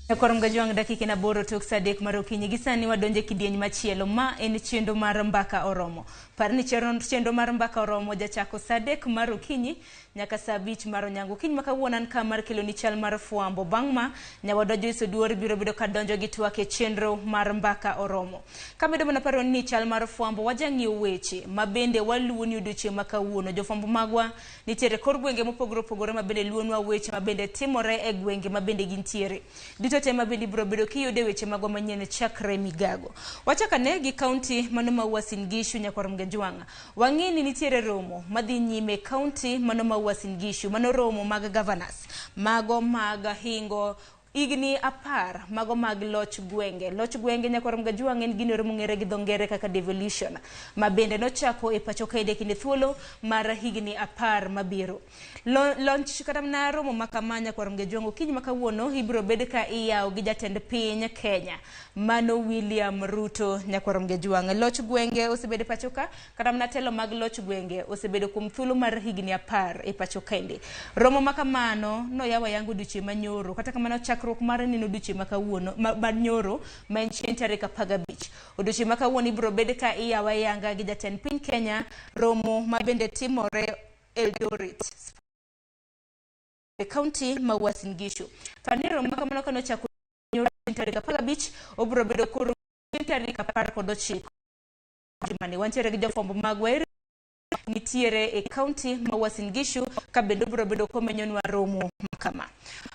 Nyakwar Mgajwang' dakika en 8 tok saa 3 mar okinyi. Gi sani wadonjo e kidieny machielo. Ma en chenro mar Mbaka Oromo. Par ni chenro mar Mbaka Oromo jachako saa 3 mar okinyi nyaka saa 5 mar onyango. Okinyi ma kawuono an ka mar keloni chal mar fwambo. Bang' ma, nyawadwa Joyce Oduor biro bedo ka donjo gi twak e chenro mar Mbaka Oromo. Kamedo mana paro ni chal mar fwambo, wajang'iyo weche ma bende waluwo ni odiochieng' ma kawuono. Jofwambo magwa nitiere kor gwenge mopogore opogore ma bende luonwa weche ma bende timore e gwenge ma bende gintiere. Duto te ma bende ibiro bedo kiyudo e weche magwa manyien chakre migago. Wachak ane gi kaunti mano ma Uasin Gishu nyakwar Mgajwang'. Wang'e ni nitiere romo madhi nyime e kaunti mano ma Uasin Gishu, mano romo mag governors, mago mag hingo higni 10 mago mag loch gwenge. Loch gwenge nyakwar Mgajwang' en gino mong'ere gi dho ngere kaka devolution, ma bende nochako e pacho kae e kinde thuolo mar higni 10 mabiro. Launch kata mana romo ma kama nyakwar Mgajwang' okinyi ma kawuono ibiro bed ka iyawo gi jatend piny Kenya mano William Ruto nyakwar Mgajwang'. Loch gwenge osebedo e pacho ka, kata mana telo mag loch gwenge osebedo kuom thuolo mar higni 10 e pacho kaendi. Romo ma kamano noyaw ayanga odiochieng' manyoro, kata kamano chakruok mare neno odiochieng' ma kawuono ma nyoro ma en chieng' tarik 15. Odiochieng' ma kawuono ibiro bed ka iyawo ayanga gi jatend piny Kenya, romo ma bende timore Eldoret e kaunti ma Uasin Gishu. Par ni romo ma kamano kanochako nyoro tarik 15 obiro bedo koro tarik 19. Jumani wantiere gi jofwambo magwa nitiere e kaunti ma Uasin Gishu ka bende obiro bedo komenyonwa romo makama.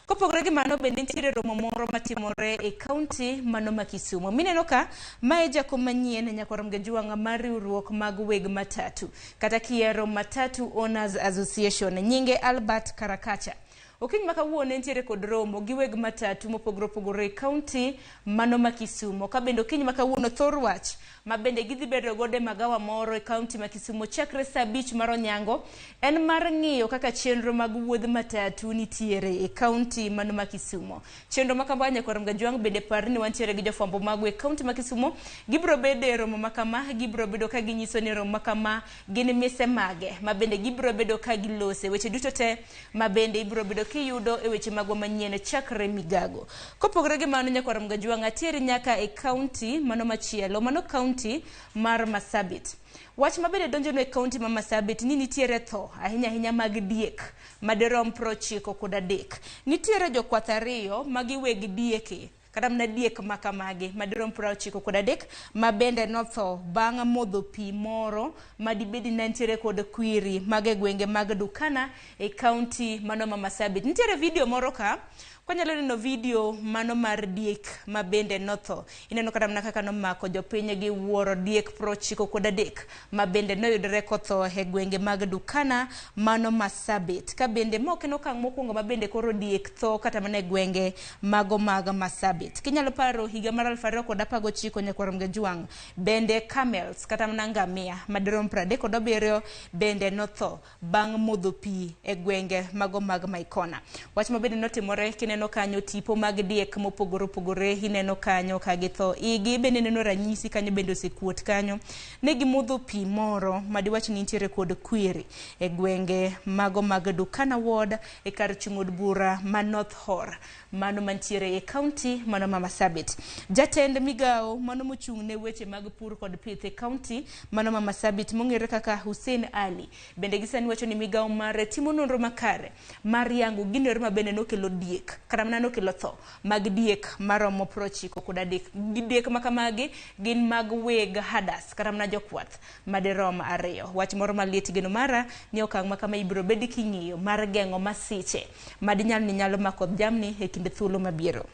Kopogore gi mano bende nitiere romo moro matimore e kaunti mano ma Kisumu. Mineno ka mae jakom manyien nyakwar Mgajwang' mar riwruok mag weg matatu kata kiero Matatu Owners Association nyinge Albert Karakacha. Okinyi ma kawuono entiere kod romo gi weg matatu mopogore opogore e kaunti mano ma Kisumu. Ka bende okinyi ma kawuono thor wach ma bende gidhi bedo godo e magawa moro e kaunti ma Kisumu chakre saa 5 mar onyango en mar ng'iyo kaka chenro mag wuodh matatu nitiere e kaunti mano ma Kisumu. Chenro ma kama nyakwar Mgajwang' bende par ni wantiere gi jofwambo magwa e kaunti ma Kisumu. Gibiro bedo e romo ma kama, gibiro bedo ka ginyiso ni romo ma kama gin mise mage ma bende gibiro bedo ka gilose. Weche duto te ma bende ibiro bedo kiyudo e weche magwa manyien chakre migago. Kopogore gi mano nyakwar Mgajwang' atieri nyaka e kaunti mano machielo, mano kaunti mar Marsabit. Wach ma bende donjonwa e kaunti ma Marsabit ni nitiere tho ahinya ahinya mag diek madirom 93. Nitiere jokwath 2 ma giweg dieke kata mana diek makamagi madirom 93 ma bende notho bang' modho pi moro madibedi ne nitiere kod kwiri mag e gwenge mag Dukana e kaunti mano ma Marsabit. Nitiere video moro ka, kwanyalo neno video mano mar diek ma bende notho. Ineno kata mana kaka nomako jopiny gi wuoro diek 93 ma bende noyudore kotho e gwenge mag Dukana mano Marsabit. Ka bende ma ok en okang' mokwongo ma bende koro diek tho kata mana e gwenge mago mag Marsabit. Kinyalo paro higa mar 2019 nyakwar Mgajwang' bende camels kata mana ngamia madirom 37 bende notho bang' modho pi e gwenge mago mag Maikona. Wach ma bende notimore kineno kanyo tipo mag diek mopogore opogore ineno kanyo ka githo. Igi bende neno ranyisi kanyo bende osekuot kanyo. Ne gimodho pi moro madiwach ni nitiere kod kwiri e gwenge mago mag Dukana Ward e kar chung' od bura ma North Horr mano mantiere e kaunti mano ma Marsabit. Jatend migawo mano mochung' ne weche mag pur kod pith e kaunti mano ma Marsabit mong'ere kaka Hussein Ali bende gisani wacho ni migawo mare timo nonro makare mar yango gino ero ma bende nokelo diek kata mana nokelo tho mag diek maromo 93. Diek makamagi gin mag weg hadas kata mana jokwath madirom 2. Wach moro maliet geno mara ni okang' ma kama ibiro bed king'iyo mar geng'o masiche madinyal ni nyalo mako jamni e kinde thuolo mabiro.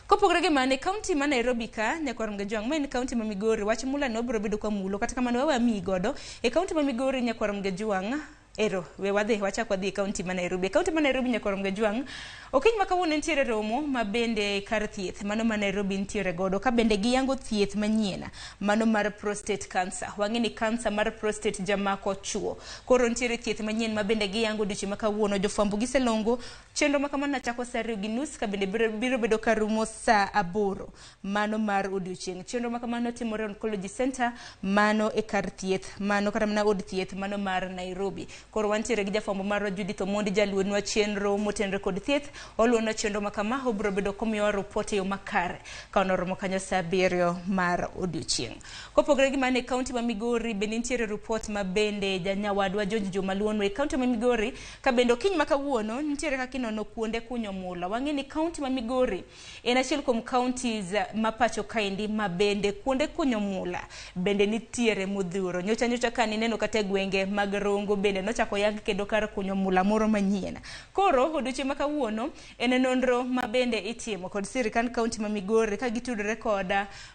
Kopogore gi mano, e kaunti ma Nairobi ka, nyakwar Mgajwang', ma en kaunti ma Migori, wach mula no biro bedo kwa mulo, kata kamano wewe amiyi godo. E kaunti ma Migori, nyakwar Mgajwang', ero, we wadhi, wachak wadhi e kaunti ma Nairobi. E kaunti ma Nairobi, nyakwar Mgajwang', okinyi ma kawuono nitiere romo ma bende kar thieth mano ma Nairobi nitiere godo, ka bende giyango thieth manyien mano mar prostate cancer. Wang'e ni cancer mar prostate jamako chuo. Koro nitiere thieth manyien ma bende giyango odiochieng' ma kawuono. Jofwambo giselongo chenro ma kamano nachako saa 2:30 ka bende biro bedo ka rumo saa 8 mano mar odiochieng'. Chenro ma kamano timore Oncology Center mano e kar thieth mano kata mana od thieth mano mar Nairobi. Koro wantiere gi jafwambo marwa Judith Omondi jaluonwa chenro motenore kod thieth. Oluonwa chenro ma kama obiro bedo komiyowa ripot e yo makare ka onoromo kanyo saa 7 mar odiochieng'. Kopogore gi mano e kaunti ma Migori bende nitiere ripot ma bende janyawadwa George Juma luonwa e kaunti ma Migori ka bende okinyi ma kawuono nitiere kaka inono kuonde kunyo mula. Wang'e ni kaunti ma Migori en achiel kuom counties ma pacho kaendi ma bende kuonde kunyo mula bende nitiere modhuro. Nyocha nyocha ka nineno kata e gwenge mag Rongo bende nochako yang kendo kar kunyo mula moro manyien. Koro odiochieng' ma kawuono en nonro ma bende itimo kod sirikand kaunti ma Migori ka gitudore kod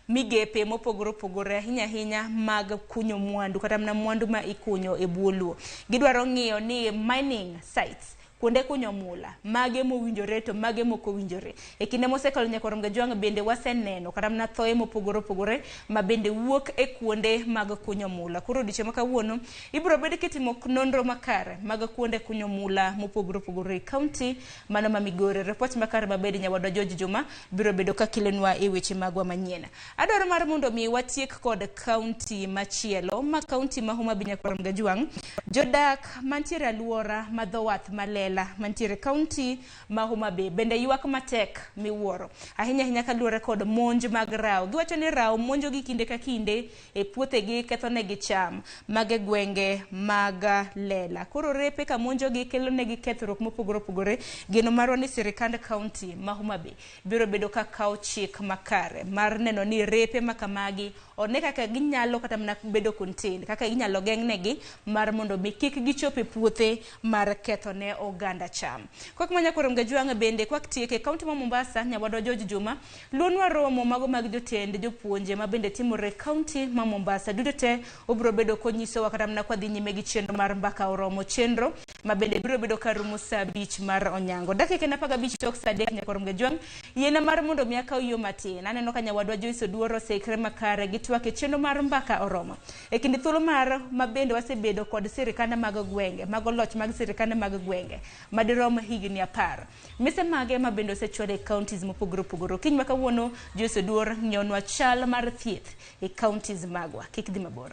migepe mopogore opogore ahinya ahinya mag kunyo mwandu kata mana mwandu ma ikunyo e bwo luo. Gidwaro ng'iyo ni mining sites kuonde kunyo mula mage mowinjore to mage mok owinjore. E kinde mosekalo nyaka Gajwang' bende waseneno kata mana thoe mopogore opogore ma bende wuok e kuonde mag kunyo mula. Koro odiochieng' ma kawuono ibiro bed kitimo nonro makare mag kuonde kunyo mula mopogore opogore e kaunti mano ma Migori. Ripot makare ma bende nyawadwa George Juma biro bedo ka kelonwa e weche magwa manyien. Adwaro mar mondo mi watiek kod kaunti machielo ma kaunti ma Homa Bay nyakwar Gajwang'. Jodak mantiere aluora ma dho wath malela mantiere kaunti ma Homa Bay bende ywak matek miwuoro ahinya ahinya kaluwore kod monj mag rao. Giwacho ni rao monjogi kinde ka kinde e puothegi kethonegi cham mag e gwenge mag Lela. Koro repe ka monjogi kelonegi kethruok mopogore opogore. Geno marwa ni sirikand kaunti ma Homa Bay biro bedo ka kawo chik makare mar neno ni repe ma kamagi one kaka ginyalo kata mana bedo contained, kaka inyalo geng'negi mar mondo mi kik gichop e puothe mar ketho ne oganda cham. Kok manya koro Gajwang' bende kwak tieke kaunti ma Mombasa nyawadwa George Juma luonwa romo mago mag jotend jopuonje ma bende timore kaunti ma Mombasa. Duto te obiro bedo konyisowa kata mana kwa dhi nyime gi chenro mar mbaka oromo, chenro ma bende biro bedo ka rumo saa 5 mar onyango. Dakika en 15 tok saa 3 nyaka Gajwang'. Yiena mar mondo mi akaw yo matin. Aneno ka nyawadwa Joyce Oduor oseikre makare gi twak e chenro mar mbaka oromo. E kinde thuolo mar ma bende wasebedo kod sirikande mag gwenge, mago loch mag sirikande mag gwenge madirom higni 10. Mise mage ma bende osechwal e counties mopogore opogore. Okinyi ma kawuono Joyce Oduor ng'iyonwa chal mar thieth e counties magwa. Kik dhi mabor.